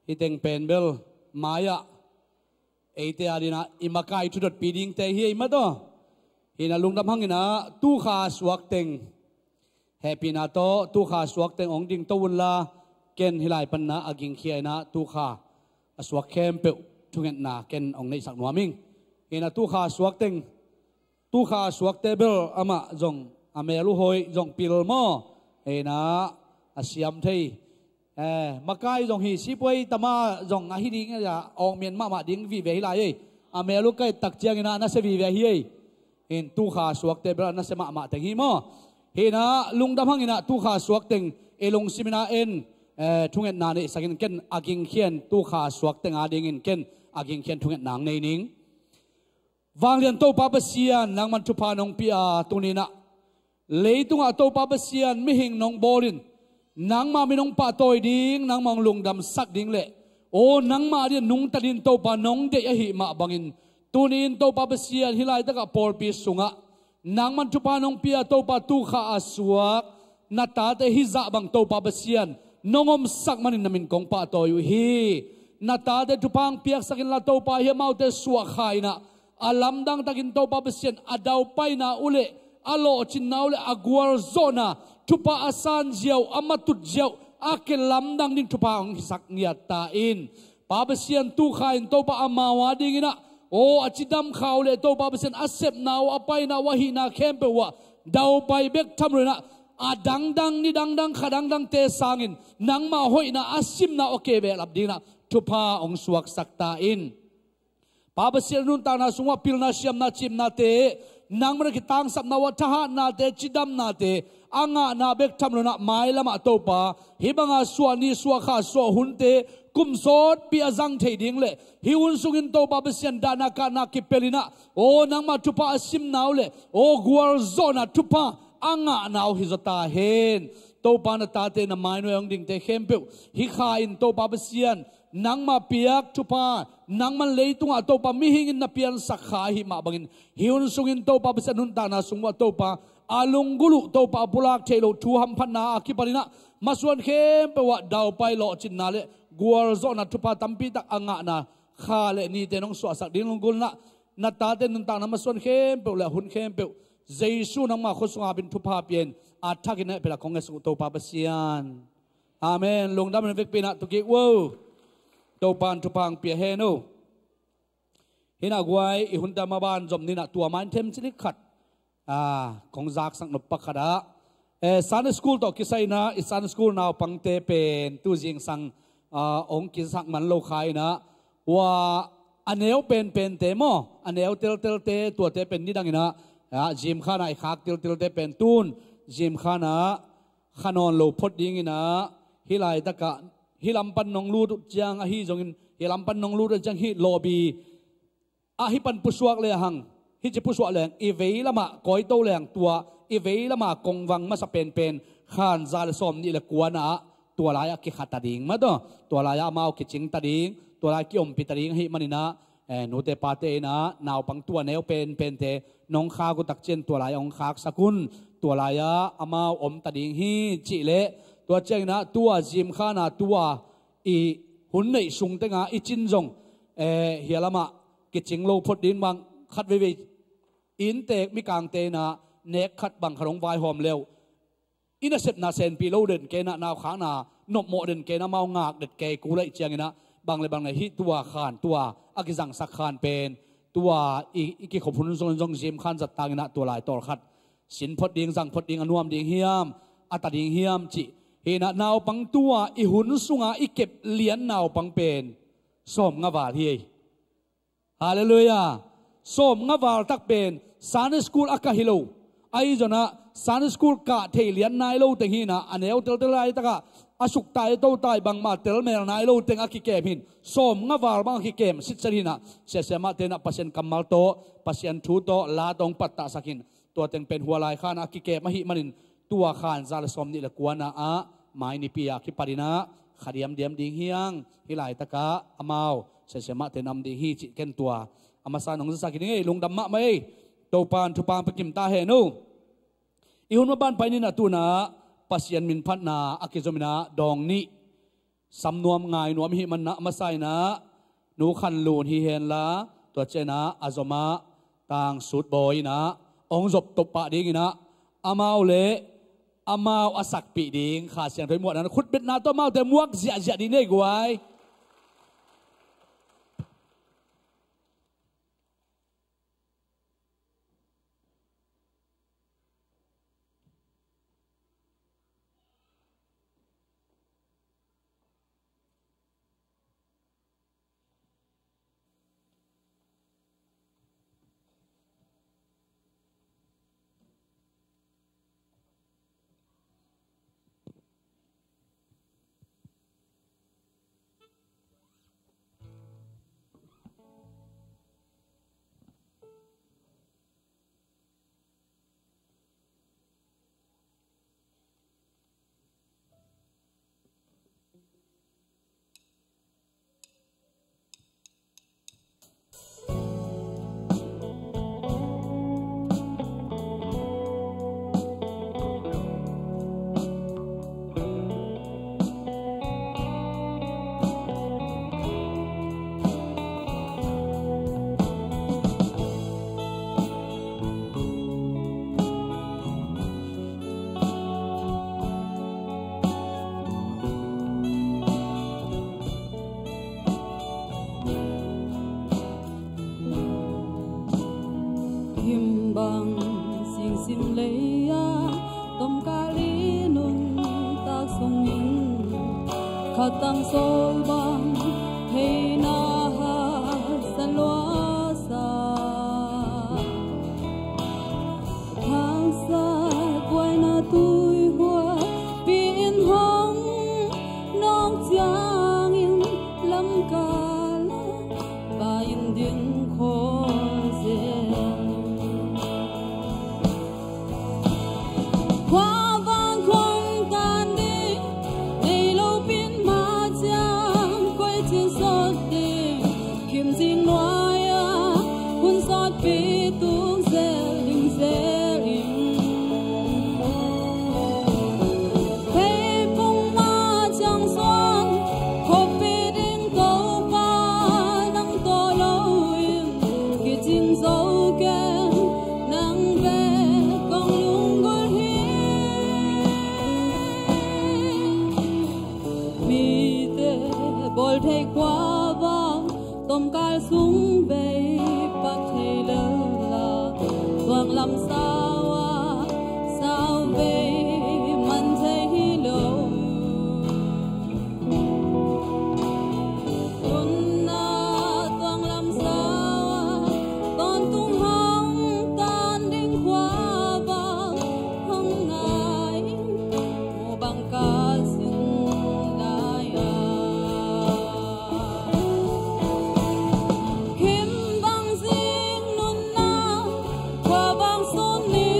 hih teng pen bel mai-ah eite adingin ah i makai thudotpih dingte hi ei maw taw. Hi in ah lungdam hang in ah, tukha suak teng hehpihna tawh tukha suak teng hong dingto un la, ken hih lai pan in ah a gingkhia in ah tukha a suak khempeuh thungetna ken hong neihsak nuam ing. Hi in ah tukha suak teng, tukha suakte bel amah zong a mel uh hoih, zong pil maw. Hi in ah a siam thei, eh, makai zong hi, sipuai tama zong ahi ding a, awkmian mahmah ding vive hi lai ei. A mel uh kaih tak ciangin ah nasia vive hi ei. Hi in tukha suakte bel a nasia mahmah teng hi maw. Hi in ah lungdam hang in ah tukha suak teng I lungsim in ah en, eh, thungetna neihsak in, ken a gingkhian, tu kha a suakte nga dingin ken a gingkhian thungetna hong nei ning. Vanglian Topa Pasian, nangman thupha nong pia a, tuni in ah leitungah Topa Pasian mihing nong bawl in, nangmah min hong pahtawi ding, nangmah hong lungdamsak ding le aw, nangmah dingin nungta dingin Topa nong deih ahih mah bangin, tuni in Topa Pasian, hih laitakah pawlpi sungah nangman thupha nong pia, Topa, tu kha a suak na tate hih zah bang, Topa Pasian, nong omsak manin na min kong pahtawi uh hi. Na tate thupha hong piaksak inla, Topa, hih amaute suahkha in ah, a lamdang takin, Topa Pasian, a daupaina uh le a lawhcinna uh le a gualzawhna, thupha a sanzia uh, a matut zia uh a kilamdang ding thupha hong hisak ngiat ta in. Pa Pasian, tu kha in, Topa, amau a dingin ah aw, a cidam kha uh le, Topa Pasian, a sepna uh, a paina uh, a hihna khempeuh uh ah daupai bek tham lo in ah, a dangdang, ni dangdang, kha dangdangte sangin nangmah hoihna, a simna uh a ke behlap dingin ah thupha hong suaksak ta in. Pa Pasian, nuntakna sungah pilna, siamna, cimnate, nangman a kitangsapna uh ah thahatnate, cidamnate, a ngahna bek tham lo in ah, mailamah, Topa, hih banga suah ni, suah kha, suah hunte kum sawtpi a zang thei ding le hih hun sungin, Topa Pasian, dahna kahna kipel in ah aw, nangmah thupha a simna uh le aw, gualzawhna thupha a ngahna uh hi zaw ta hen. Topa, na tate na mainuai hong dingte khempeuh hih kha in, Topa Pasian, nangmah piak thupha, nangman leitungah, Topa, mihing in na piansak kha ahih mah bangin, hih hun sungin, Topa Pasian, nuntakna sung uh ah, Topa, a lunggulh uh, Topa, a pulak theih loh thu hamphatna a kipan in ah masuan khempeuh uh ah daupai, lawhcinna le gualzawhna thupha tampi tak a ngahna kha le nite nong suahsak ding lunggulhna, na tate nuntakna masuan khempeuh le a hun khempeuh Jesu nangmah khua sungah ap in, thupha pia in, a thakin na hehpihna kong ngetsak uh, Topa Pasian. Amen. Lungdam in vekpi in ah tu kik un. Topa in thupha hong pia hen uh. Hih in ah guai, i hunte a maban zom ni in ah, tua mah in themcik ni khat, ah, kong zaksak nop pakhat ah, eh, Sunday school tawh kisai in ah, i Sunday school naupangte pen tu zingsang, ah, hong kisak man lo kha in ah, ua, a neu penpente maw, a neu teltelte, tuate pen nidang in ah, ah, gym khan ah i khak teltelte pen tun gym khan ah kha nawn lo phot ding in ah, hih laitakah hih lam pan nong lut uh ciang, ahi zongin hih lam pan nong lut uh ciang, hih lobby ah hih pan pusuak lehang, hih ci pusuak lehang, i vei lamah kawito lehang, tua i vei lamah kongvang masa penpen khan za le sawm nih le kua na ah, tua lai-ah kikha ta ding mah tawh, tua lai-ah amau kicing ta ding, tua lai ki-ompih ta ding ahih manin ah, eh, nute pate in ah, naupang tua neu penpente nong khak uh tak ciang tua lai-ah hong khaksak un, tua lai-ah amau om ta ding hi, cih leh, tua ciangin ah tua gym khan ah tua i hun neih sung tengah i cin zong, eh, hih lamah kicing lo phot ding bang, khat veivei inntek mikangte in ah nek khat bang khat hong vaihawm le uh, i nasepna senpih lo den kei in ah, naukhakna nopmawh den kei in ah, amau ngak den kei, kul ahih ciangin ah, bang le bang le hih tua khan, tua a kizangsak khan pen, tua i, i kikhop hun zong, zong gym khan zat tangin ah, tua lai tawlkhat sin phot ding, zang phot ding, a nuam ding hiam, a ta ding hiam cih. Hi in ah, naupang tua i hun sungah i kep lian naupang pen sawmnga val hi ei. Halleluiah. Sawmnga val tak pen Sunday school a kah hi lo. Ahi zongin ah Sunday school kah thei lian nai lo teng hi in ah, a neu teltel laitakah a suktai a totai bangmah telmel nai lo teng a kikem hi in, sawmnga val bang a kikem sitset hi in ah, siasia mahte in ah Pasian kammal tawh, Pasian thu tawh, la tawh hong pattahsak hi in, tua teng pen hua lai khan a kikem ahih manin, tua khan za le sawm nih le kua na ah, mai nipi ah kipan in ah kha diamdiam ding hi hang. Hih laitakah amau siasia mahte in ah om ding hi cih ken tua a masa in hong zasak hi ning ei. Lungdam mahmah ei. Topa in thupha hong pia kim ta hen uh. I hun maban pai ni in ah, tu in ah Pasian min phatna a kizom in ah, dawng nih sam nuam ngai nuam ahih manin ah, a masa in ah Nu Khan Lun hi hen la, tua ciang in ah a zom ah Tang Sut Bawi in ah hong zop top pah ding in ah, amau le amau a sakpih ding Kha Siangtho i muahna in ah khutbetna tawh amaute muak ziahziah ding ni ei guai. Tomkal i nuntak sungin khatang sawl bang theihna haksa luasa. Haksa buaina tuihuapi in hong nawk ciangin lamkal pai in ding khawl zel. Khuavak khong tan ding nei lo pi in, ma ciang koi cin sawt ding, kim zing nuai-a hun sawtpi tuk zel ding zel in. Phei pong ma ciang suan khoppi ding Topa nang tawh lo in kicing zo keng, nang bek kong lunggulh hi. Mite bawl thei khuavak tomkal sung bei pak thei lel a, tuang lam sau a sau bei man thei hi lo. Tunna tuang lam sau a tawntung hong tan ding khuavak hong ngai, mu bang ka sin lai-a. Kim bang zing nunna khuavak sung ni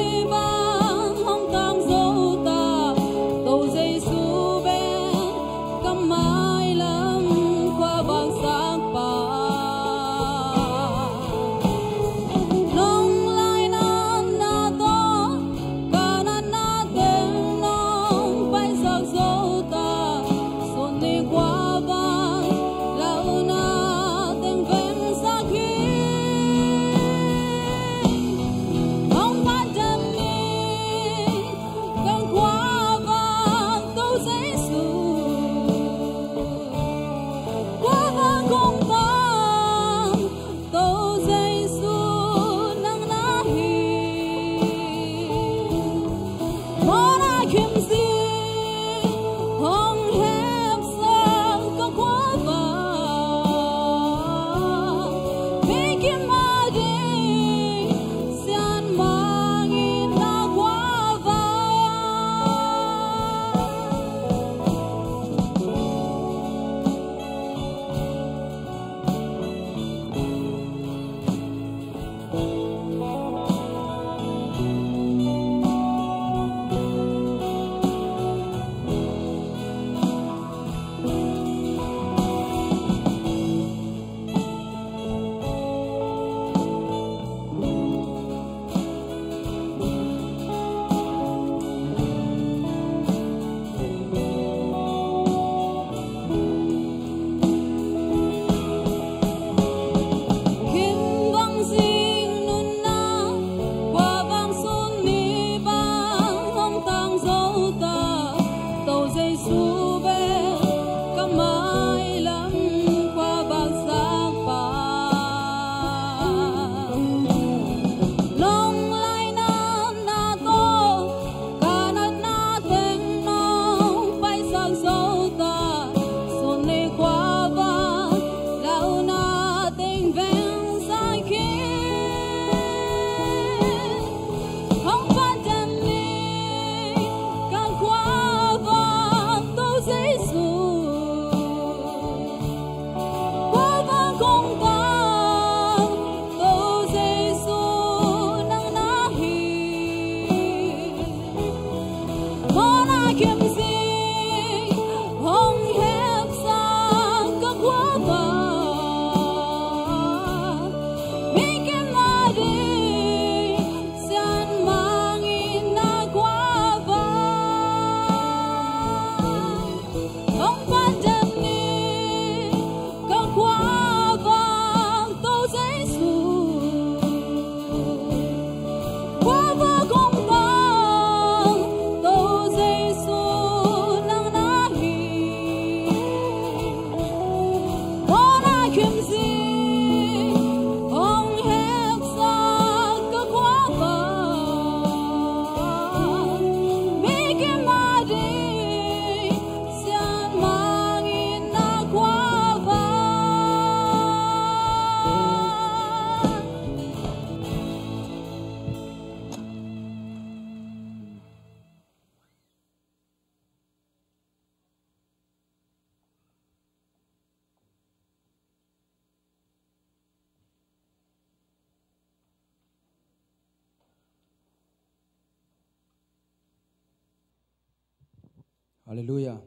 Halleluiah.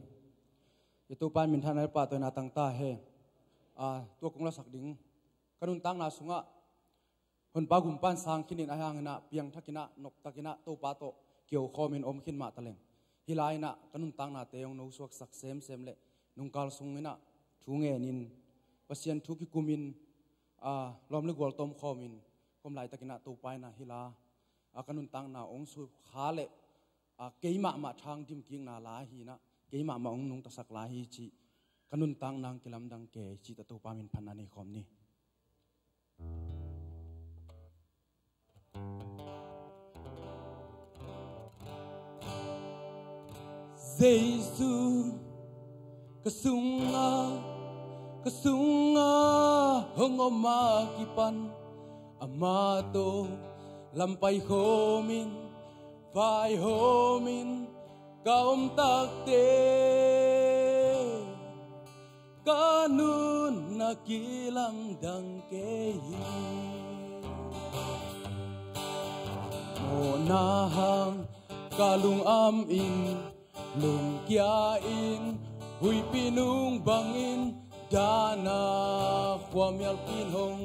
I Topa in minthanna le pahtawina tang ta hen. A, tua kong lasak ding, ka nuntakna sungah Honpa gumpa in sang khinin a hang inah, piangthak inah, noptak inah, Topa tawh kio khawmin om khin mah taleng, hih lai inah ka nuntaknate hong nosuaksak semsem le nungkal sung inah thu ngenin, Pasian thu kikumin, a, lawm le gual tawm khawmin, kom laitak inah Topa inah hih la, a, ka nuntakna hong sukha le, a, keimah mah thang dimkikna la hi inah, keimah mah hong nungtasak la hi cih, ka nuntakna hong kilamdang kei cih tawh Topa minthanna nei khawm ni. Jesu, ka sunga, ka sunga hong om a kipan, ama tawh lam pai khawmin, vai hawmin ka om takte, ka nunna kilamdang kei hi. Mawhna hang ka lung amin, lungkia in, huihpi nung bangin, dahna khuamialpi in hong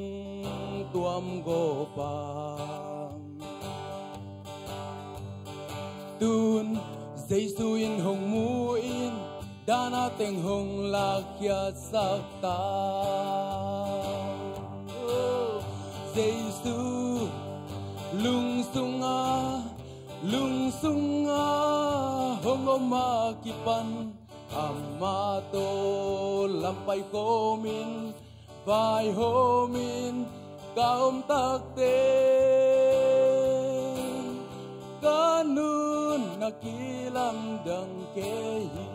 tuam gawp a. Tun Jesu in hong mu in, dahna teng hong lakkhiatsak ta. Jesu lungsunga, lungsunga hong om a kipan, ama tawh lam pai khawmin, vai hawmin ka om takte, ka nunna kilamdang kei hi.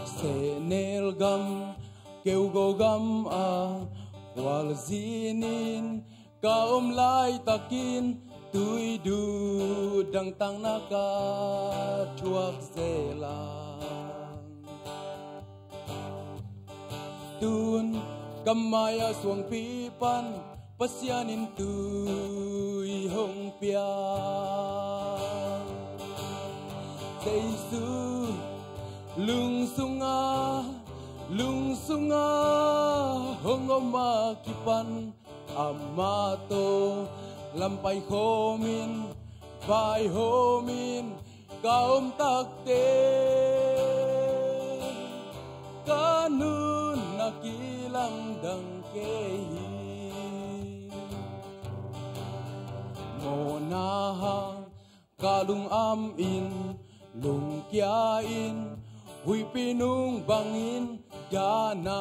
Sehnel gam, Keugo gam ah khualzinin ka om laitakin, tuiduh dangtakna ka thuak zel a. Tun ka mai-ah suangpi pan Pasian in tui hong pia. Jesu lungsunga, lungsunga hong om a kipan, amah tawh lam pai khawmin, vai hawmin ka om takte, ka nunna kilamdang kei hi. Mawhna hang ka lung amin, lungkia in, huihpi nung bangin, dahna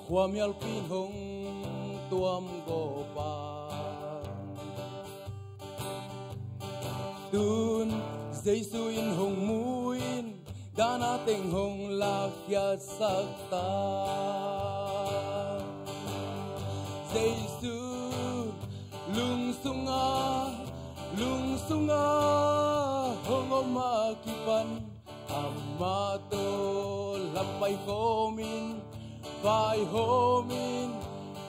khuamialpi in hong tuam gawp a. Tun Jesu in hong mu in, dahna teng hong lakkhiatsak ta. Jesu lungsunga, lungsunga hong om a kipan, amah tawh lam pai khawmin, vai hawmin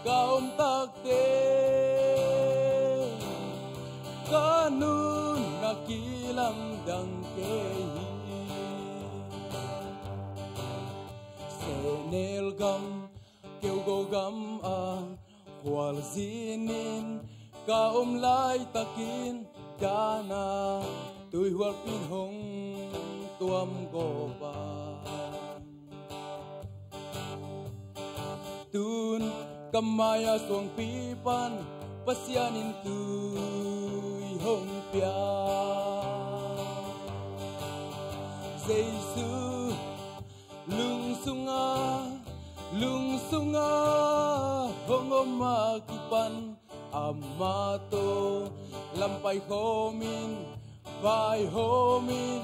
ka om takte, ka nunna kilamdang kei hi. Sehnel gam, Keugo gam ah khualzinin ka om laitakin, dahna tuihualpi in hong tuam gawp a. Tun ka mai-ah suangpi pan Pasian in tui hong pia. Jesu lungsunga, lungsunga hong om a kipan, amah tawh lam pai khawmin, vai hawmin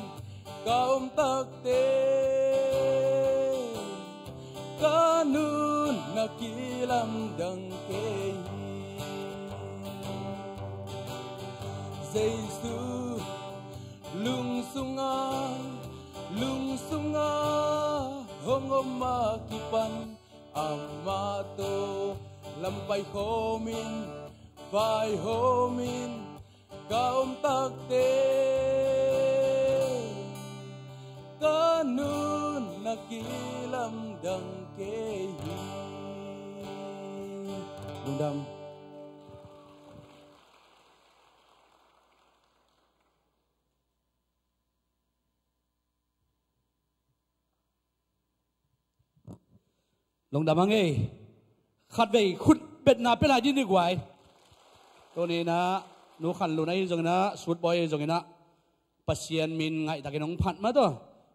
ka om takte, ka nunna kilamdang kei hi. Jesu lungsunga, lungsunga hong om a kipan, amah tawh lam pai khawmin, vai hawmin ka om takte, Lungdam hang ei. Khatvei khut betna pia lai dih ni guai. Tuni inah Nu Khan Lun ahi zongin ah, Sutbawi ahi zongin ah, Pasian min ngaihtakin hong phat mah tawh,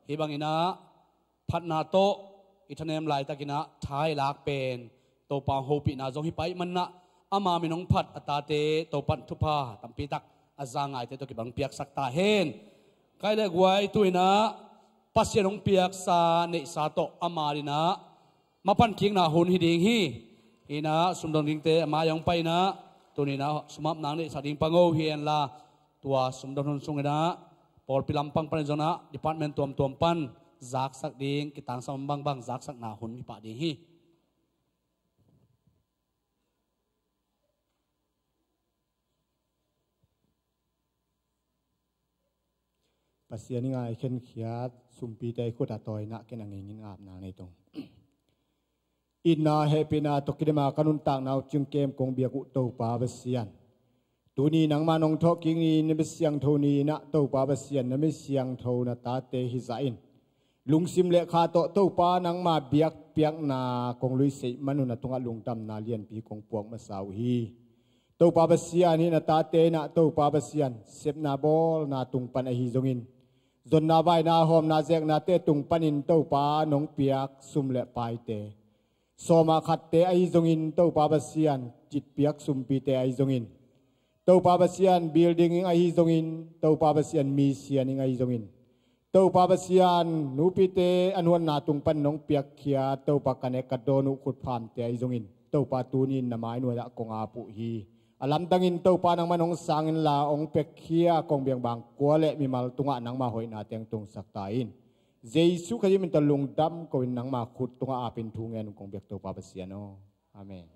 hih bangin ah phatna tawh i thanem laitakin ah tha i lak pen Topa hopihna zong hi pah ahih manin ah, ama min hong phat a tate Topa in thupha tampi tak a za ngaite tawh kibang piaksak ta hen. Kai le guai, tu inah Pasian hong piaksa neihsa tawh ama adingin ah mapan kikna hun hi ding hi. Inah sumdon dingte a mai ah hong pai inah, tuni inah sum ap nang neihsak ding pang o hi henla, tua sumdon hun sung inah pawlpi lampang panin zong ah department tuamtuam pan zaksak ding, kitangsam bangbang zaksakna hun hi pah ding hi. Pasian i ngai khenkhiat sumpite i khut a tawi inah ken a ngingin ngapna nei tong. Itna hehpihna tawh kidema ka nuntakna uh cingkem kong biak uh Topa Pasian, tuni nangmah nong thawhkik ni, na mi siangtho ni inah Topa Pasian, na mi siangtho na tate hizah in lungsim le kha tawh Topa nangma biakpiakna kong luiseih man uh, na tungah lungdamna lianpi kong puak masa uh hi. Topa Pasian, hih na tate inah Topa Pasian, sepna bawlna tung pan ahi zongin, zonna vaina hawmna zeknate tung panin Topa nong piak sum le paite, sawma khatte ahi zongin Topa Pasian, citpiak sumpite ahi zongin, Topa Pasian, building ing ahi zongin, Topa Pasian, mi sian ing ahi zongin, Topa Pasian, nupite an huanna tung pan nong piakkhia, Topa ka nek ka dawn uh khutphamte ahi zongin, Topa tuni-in na mai nuai-ah kong ap uh hi. A lamdangin Topa nangmah in hong sang inla, hong piakkhia kong biakbang kua le mimal tungah nangma hoihna teng tungsak ta in. Jesu Khazih min tawh lungdam ko-in nangma khut tungah apin thu ngen kong biak Topa Pasian aw. Amen.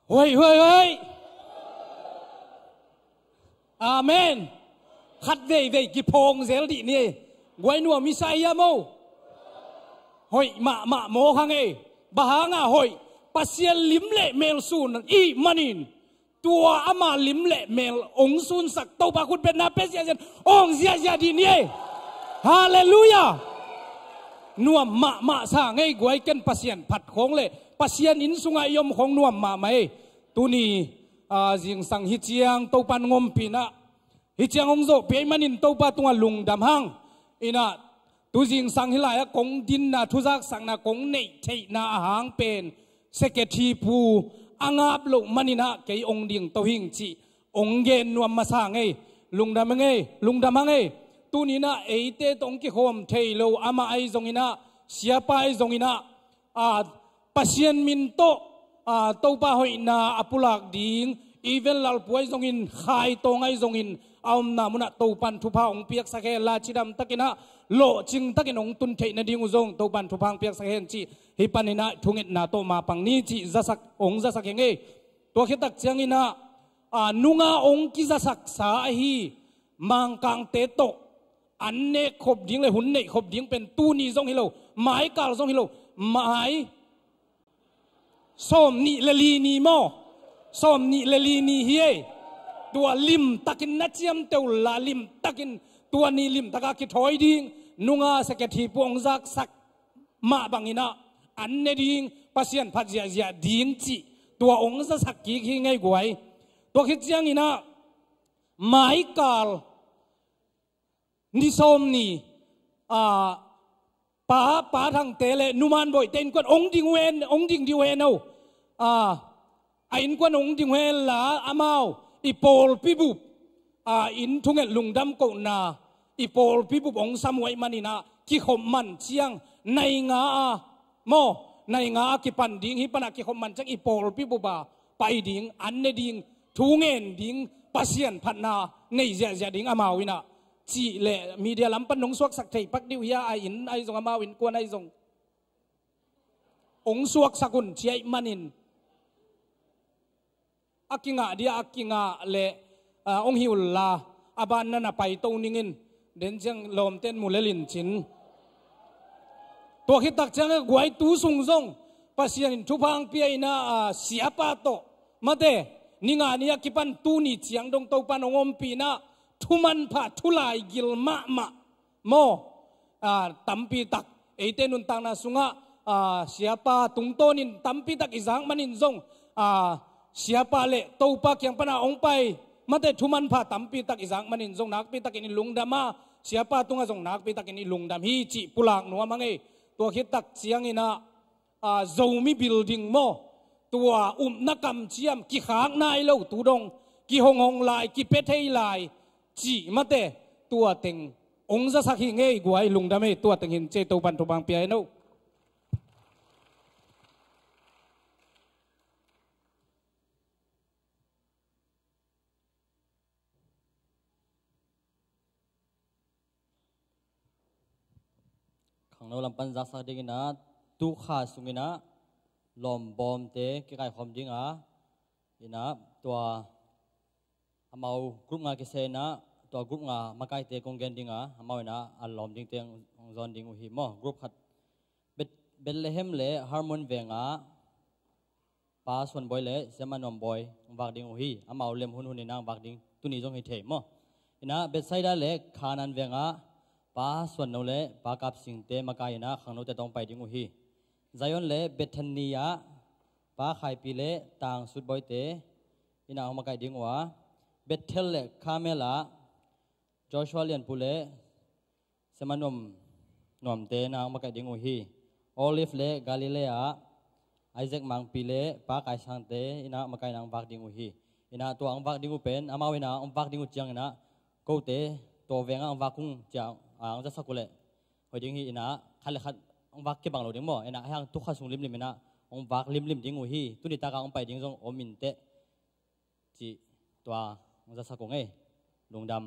Hoih, hoih, hoih. Amen. Khat veivei kiphawng zel dih ni ei. Guai, nuam i sa hiam o? Hoih mahmah mawk hang ei. Bang hanga hoih? Pasian lim le mel sun ahih manin, tua ama lim le mel hong sunsak Topa khutbetna pia ziahziah, hong ziahziah dih ni ei. Halleluiah. Nuam mahmah sa ngei guai, ken Pasian phat khawng le Pasian inn sungah i om khawng nuam mahmah ei. Tuni, a, zingsang hi ciang Topa in hong ompih inah, hi ciang hong zawhpih ahih manin Topa tungah lungdam hang. Inah, tu zingsang hih lai-ah kong dinna, thuzaksakna kong neih theihna a hang pen Secretary Pu a ngap loh manin ah kei hong ding to hing cih hong gen nuam masa ngei. Lungdam hang ei, lungdam hang ei. Tuni inah eite tawh hong kikhawm thei lo amah ahi zongin ah, siapa ahi zongin ah, a, Pasian min tawh, a, Topa hoihna a pulak ding, Evan Lalpu ahi zongin, Khai Tawng ahi zongin, a omna munah Topa in thupha hong piaksak hen la, cidam takin ah, lawhcing takin hong tun theih nading uh zong Topa in thupha hong piaksak hen cih, hih panin ah thungetna tawh mapang ni cih zasak, hong zasak hi ing ei. Tua khit tak ciangin ah, a, nunga hong kizasaksa ahi Mangkangte tawh an nek khop ding le hun neih khop ding pen tuni zong hi lo, maikal zong hi lo, mai sawmnih le li ni maw? Sawmnih le li ni hi ei. Tua lim takin na ciamteh unla, lim takin, tua ni lim taka kithawi ding, nunga Secretary Pu hong zaksak mah bangin ah an ne ding, Pasian phat ziahziah ding cih tua hong zasak kik hi ngei guai. Tua khit ciangin ah maikal ni sawm ni, a, Pa, Pa Thangte le Nu Man Bawihte innkuan hong ding uh hen, hong ding dih uh hen o. A, a innkuan hong ding uh hen la, amau i pawlpi bup, a, inn thunget lungdam kohna i pawlpi bup hong sam uh ahih manin ah, kikhop man ciang nai nga a, maw, nai nga a kipan ding, hih panah kikhop man ciang i pawlpi bup a pai ding, an ne ding, thu ngen ding, Pasian phatna nei ziahziah ding amau in ah, cih leh media lam pan nong suaksak thei pak dih uh hia, a inn ahi zong, amau innkuan ahi zong hong suaksak un ci ahih manin, a kingah dih a kingah leh, ah, ong hi unla, a ban na na paito ningin, den ciang lawmten mu lelin cin. Tua khit tak ciang a guai tu sung zong, Pasian in thupha ong pia in ah, ah, siapa tawh, mate, ni nga ni a kipan tuni ciang dong Topan ong ompih in ah, thu manpha, thu laigil mahmah, maw, ah, tampi tak eite nuntakna sungah, ah, siapa tungtawnin tampi tak i zak manin zong, ah, siapa le Topa kiang pana ong pai, mate, thu manpha tampi tak i zak manin zong nakpi takin i lungdam a, siapa tungah zong nakpi takin i lungdam hi cih pulak nuam a ngei. Tua khit tak ciangin ah, ah, Zomi Building maw, tua upna kamciam kikhak nai lo tu dong, kihonghong lai, kipia thei lai, cih mate, tua teng ong zasak hi ngei. Guai lungdam ei, tua teng hi in ci ei, Topan thupha ong pia hen aw. Khangno lam pan zaksak dingin ah, tu kha sungin ah, lawmbawmte kikaikhawm ding a, in ah, tua amau group nga kisai in ah, tua group nga makaite kong gen ding a, amau in ah a lawm dingte ong zawn ding uh hi maw. Group khat, Bet-, Bethlehem le Hermon veng ah Pa Suan Bawi le Siama Nuam Bawi ong vak ding uh hi. Amau lem hunhun in ah ong vak ding, tuni zong hi thei maw. In ah Bethsaida le Kanaan veng ah Pa Suan No le Pa Kap Singte makai in ah khangnote tawh ong pai ding uh hi. Zion le Bethany ah Pa Khai Pi le Tang Sut Bawite in ah ong makai ding uh a, Bethel le Carmel ah Joshua Lian Pu le Siama Nuam, Nuamte in ah ong makai ding uh hi. Olive le Galilee ah Isaac Mang Pi le Pa Kai Sangte in ah makai in ah ong vak ding uh hi. In ah tua ong vak ding uh pen, amau in ah ong vak ding uh ciangin ah, kote tua veng ah ong vak ung ci a, ah, ong zasak uh leh hoih ding hi. In ah khat le khat ong vak kibang lo ding maw. In ah a hiang tu kha sung limlim in ah ong vak limlim ding uh hi. Tuni tak a ong pai ding zong om in teh, cih tua ong zasak ung ei. Lungdam.